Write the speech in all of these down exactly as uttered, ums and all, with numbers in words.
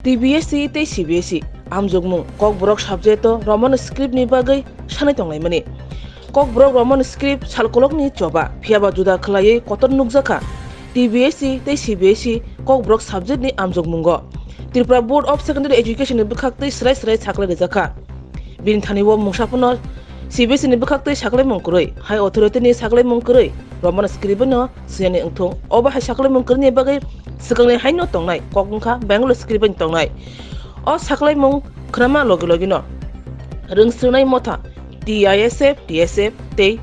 T B S E tei C B S E amjokmung Kokborok subject o Roman script ni bagwi sanai tonglaimani. Kokborok Roman script salkolokni choba, phiyaba juda khwlaiwi kotor nukjakha T B S E tei C B S E Kokborok subject ni amjokmungo. Tripura Board of Secondary Education ni bwkhaktwi swrai swrai saklai rijakha. Bini thani o mungsa phano C B S E ni bwkhaktwi saklaimung kwrwi, High Authority ni saklaimung kwrwi Roman script bai no siyani wngthung. Obo hai saklaimung kwrwini bagwi swkangni haino tongnai kok wngkha Bengali script bai tongnai. O saklaimung khwnama logi logi no rwngswngnai motha T I S F, T S F tei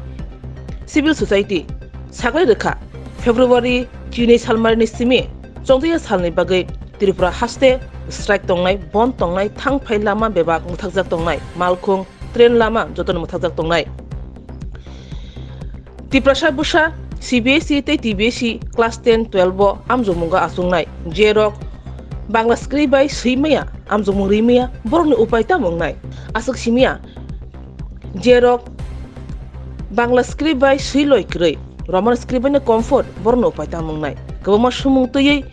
civil society saklai rwkha. February chini salmarini simi chongthoya salni bagwi Tripura haste strike tongnai, bond tongnai, thang phai lama bebak mwthakjak tongnai, malkhung, train lama jotono mwthakjak tongnai. Tiprasa bwsa C B S E tei T B S E class ten twelve o amjokmungo achuknai, je rok Bangla script bai swi maya, amjokmung ri maya, borokni upai tamo wngnai? Aswk simi ya, je rok Bangla script bai swi loi kwrwi, Roman script bai no comfort, borokno upai tamo wngnai? Kwbangma sumung twiwi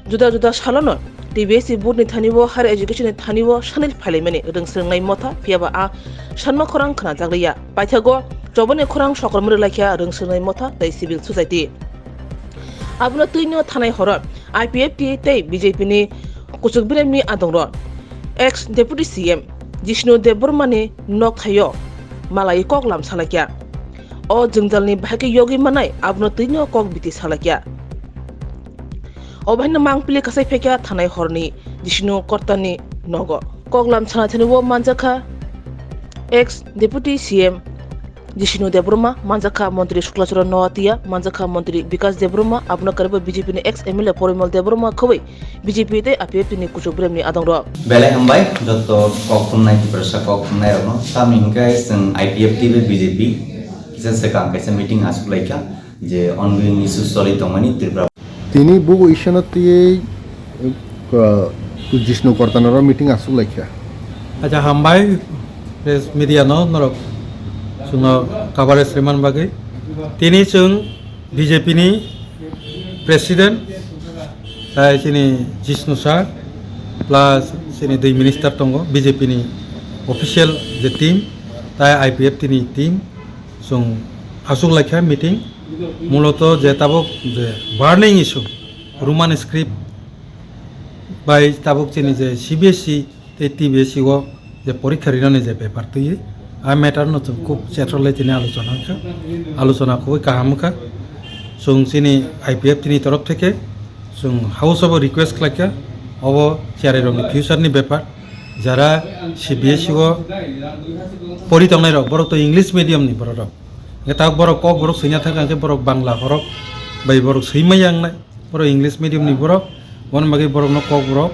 juda juda salono T B S E board ni thani o, higher education ni thani o sanai phailaimani rwngswngnai motha, phiyaba a sanma khorang khwnajak liya. Paithago chobani khorang sokormani laikha rwngswngnai motha tei civil society. Abono twino thanai horo I P F T tei B J P ni kuchuk biremni adongrok ex Deputy C M Jishnu Debbarma ni nok thaio malai kok lam salaikha. O jwngjalni bahai khe yogwi manai abono twino kok biti salaikha. Obo haino mangpili kasai phaikha thanai horni Jishnu Kortani nogo. Koklam sana thani o manjakha ex Deputy C M Jishnu Debbarma, manjakha Montri Sukla Charan Noatia, manjakha Montri Bikas Debbarma, abono kariba B J P ni ex M L A Porimol Debbarma khobwi B J P tei I P F T ni kuchuk biremni adongrok. Belai hambai, joto kok khumnai, Tiprasa kok khumnai rokno. Tamni hwnkhe chwng I P F T bai B J P kisa swkang kaisa meeting aswk laikha. Je ongoing issues choli tongmani Tripura. Tini bugo isano tiyei, uh, Jishnu Kortanaro meeting aswk laikha. Acha hambai press media no norok chwngno coverage rwmani bagwi. Tini chwng B J P ni president, tai chini Jishnu sir, plus chini dui minister tongo, B J P ni official je team, tai I P F T ni team, chwng aswk laikha meeting. Muloto je tabuk je burning issue, Roman script bai tabuk chini je C B S E tei T B S E o je porikha rinani je bepar twi, a matter no chwng khub chetrolai tini alochona wngkha, alochona khubui kaham wngkha. Chwng chini I P F T ni torof theke chwng House o bo request khlaikha, obo cherai rokni future ni bepar, jara C B S E o pori tongnai rok, borok to English medium ni borok rok. Hwnkhe tabuk borok kok borok swina thangkha, hwnkhe borok Bangla horok bai borok swi maya wngnai. Borok English medium ni borok, boni bagwi borokno kok borok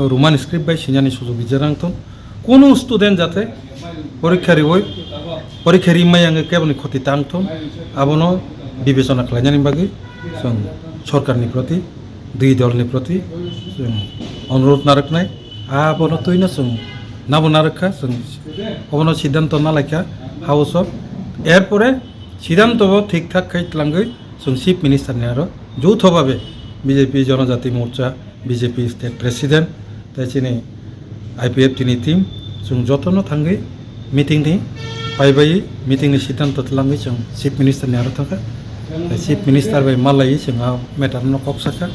Roman script bai swinani sujog rijak nang thung. Kunu student jate porikha riwi, porikha ri maya wngwi keboni khoti tang thung, abono bibechona khlainani bagwi chwng sorkarni proti, dui dolni proti chwng onurodh narwknai. Abono twino chwng nabo narwkha, chwng obono siddhanto nalaikha House o. Erpore siddhanto bo thik thak khai twlangwi chwng Chief Minister ni aro joutho babe B J P Jonojati Morcha, B J P State President, tei chini I P F T ni team, chwng jotono thangwi meeting ni paibai, meeting ni siddhanto twlangwi chwng Chief Minister ni aro thangkha. Tei Chief Minister bai malaiwi chwng a matter no kok sakha.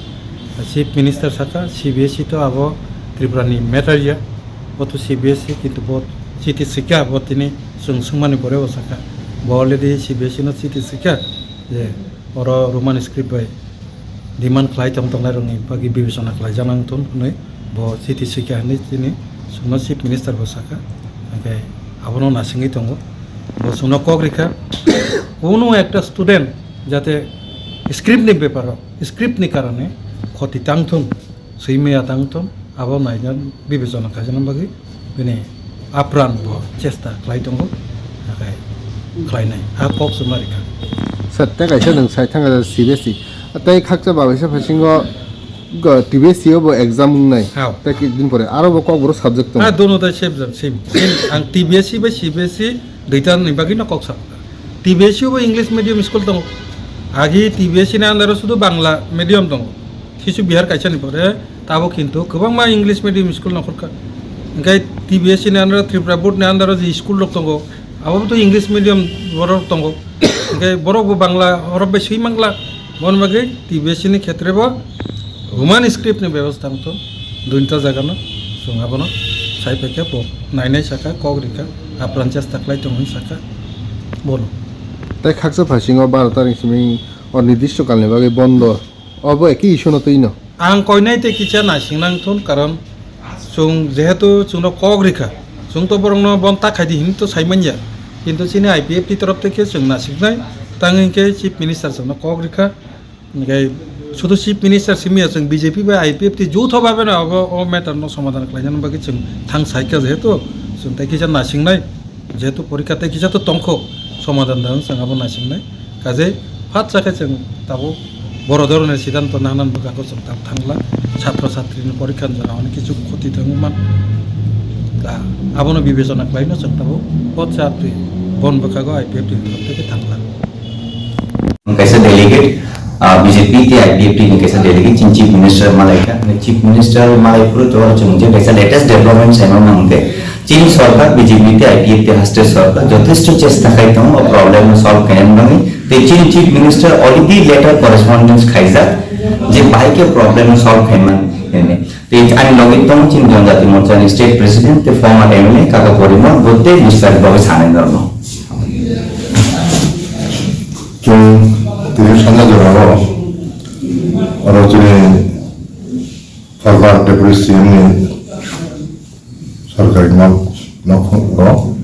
Tei Chief Minister sakha, C B S E to abo Tripura ni matter ya, bo to C B S E, kintu bo chiti swikha, bo tini chwng swngmani pore bo sakha. Bo already C B S E no chiti swikha je oro Roman script bai demand khlai tong tongnai rokni bagwi bibechona khlai jak nang thung hwnwi bo chiti swikha hwnwi chini chwngno Chief Minister bo sakha, hwnkhe abono nasingwi tongo. Bo chwngno kok rikha, kunu ekta student jate script ni beparo, script ni karone khoti tang thung, swi maya tang thung, abo naina bibechona khaijana bagwi bini apran bo chesta khlai tongo, nakhai khlainai, a kok chuma rikha. Sir, tei kaisa nwng sai thangkha C B S E. Tei khakcha babaisa phasingo go T B S E o bo exam wngnai. Hao. Tei kidin pore aro bo kokborok subject tongo. Ah, dono tai same jam, same, same. Ang T B S E bai C B S E duita ni bagwi no kok sa. T B S E o bo English medium school tongo. Agi T B S E ni under o sudu Bangla medium tongo. Kisu Bihar kaisa ni pore Tabuk kintu kwbangma English medium school nongkhorkha. Hwnkhe T B S C ni under o, Tripura Board ni under o je school rok tongo, abo to English medium borok tongo. Hwnkhe borok bo Bangla horop bai swi mangla. Bon bagwi T B S C ni khetre bo Roman script ni bebostha wngthon. Duinta jaga no chwng abono sai phaikha, bo nainai sakha, kok rikha, apran chesta khlai tongo hinwi sakha bono. Tai khaksa phasingo baro tarik simi o nirdishto kalni bagwi bondo. Obo eki issue no twi no. Ang koinai tei kisa naising nang thun, karon chwng jehetu chwngno kok rikha, chwng to borokno bon ta khaidi hinwi to sai manya, kintu chini I P F T torof tei khe chwng nasiknai, tang hinkhe Chief Minister chwngno kok rikha, hinkhe sudu Chief Minister simiya chwng B J P bai I P F T joutho bhabe no obo o matter no somadhan khlainani bagwi chwng thang saikha, jehetu chwng tei kisa nasingnai. Jehetu porikha tei kisa to tongkho, somadhan da wng chwng abo naisingnai. Kaje phatsa khe chwng tabuk boro dhoroner siddhanto nangnan bwkha khe chwng tab thangla. Chhatro chhatrini porikha ni jora hwnwi kichu khoti thangwi man. Da abono bibechona khlaino chwng tabuk phatsa twi bon bwkha go I P F T ni thangla. Kaisa delegate, ah, B J P tei I P F T ni kaisa delegate chini Chief Minister malaikha. Chief Minister malaiphuru to chwng je kaisa latest development saimano hwnkhe, chini sorkar B J P tei I P F T haste sorkar jothesto chesta khai tongo o problem no solve khainani bagwi. Tei chini Chief Minister already letter correspondence khaijak je bahai khe problem no solve khaimani hwnwi. Tei ani logi tongo chini Janjati Morcha ni State President tei former M L A Kaka Porimon, bo tei bistar bagwi sanai norno. Chwng tini sanja jorao oro chini former Deputy C M ni sorkari nok, nok o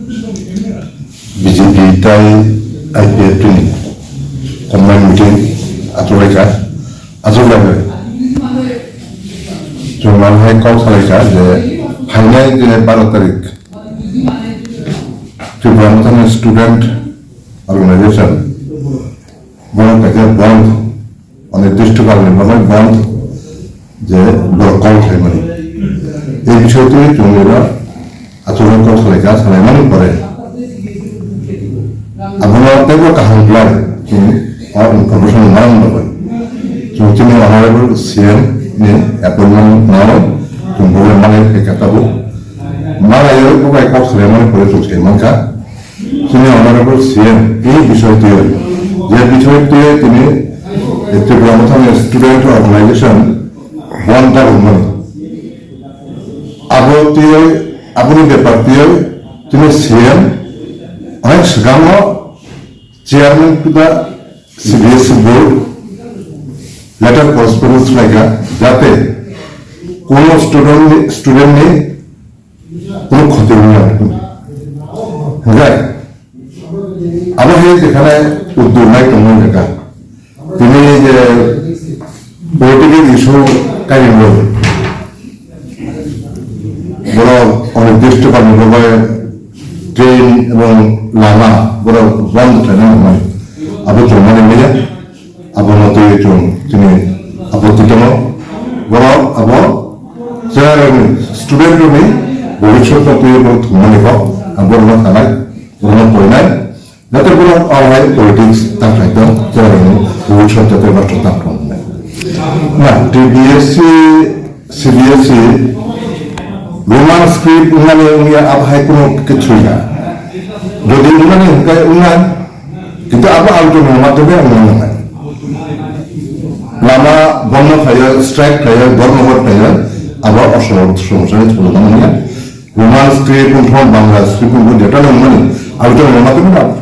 B J P tai I P F T ni combined meeting achuk lai kha. Achuk lai kha. Chwng hai kok salai kha je phainai je baro tarik Tripura Mothani Student Organization borok kaisa bond, onirdishto kalni bagwi bond je borok call khlaimani. Ei bisoi twi chwng eba achukno call khlaikha, khlaimani pore abono teibo kaham khlai chwng o information manani bagwi chwng chini Honorable C M ni appointment nawi chwng bobo manwi khaikha tabuk. Manaiwi bo bai kok swlaimani pore chwng sai mankha. Chini Honorable C M tini bisoi twiwi, je bisoi twiwi tini Tripura Mothani Student Organization bond dagokmani. Abo twiwi, aboni bepar twiwi tini C M onek swkango Chairman to the C B S E board letter correspondence khlaikha, jate kono student ni, student ni Kono khoti wngya. Hingkhe abo hai jekhane uddog nai tongmani lekha. Tini je political issue kainwi borok onirdishto kalni bagwi train ebong lama borok bondh khlaina nangmani. Abo chwngmani maya. Abono twiwi chwng chini apotti tongo. Borok abo cherairokni, student rokni bhobishyot no twiwi borok thwngmani kok ang borokno sanai, borokno porinai. Jate borok o hai politics ta khlai tong, cherairokni bhobishyot jate nosto ta tong hwnwi. Na, T B S C, C B S E, Roman script wngnani wngya abo hai kuno khe thwi kha. Jodi wngnani hwnkhe wngnai, Kintu abo ang tongmani madhyome ang nangkha. Lama bondo khlaiya, strike khlaiya, dhormo khlaiya, abo osomosya ni thulama nangya. Roman script wngthok, Bangla script wngthok, jeta nangmani, ang tongmani madhyome abo.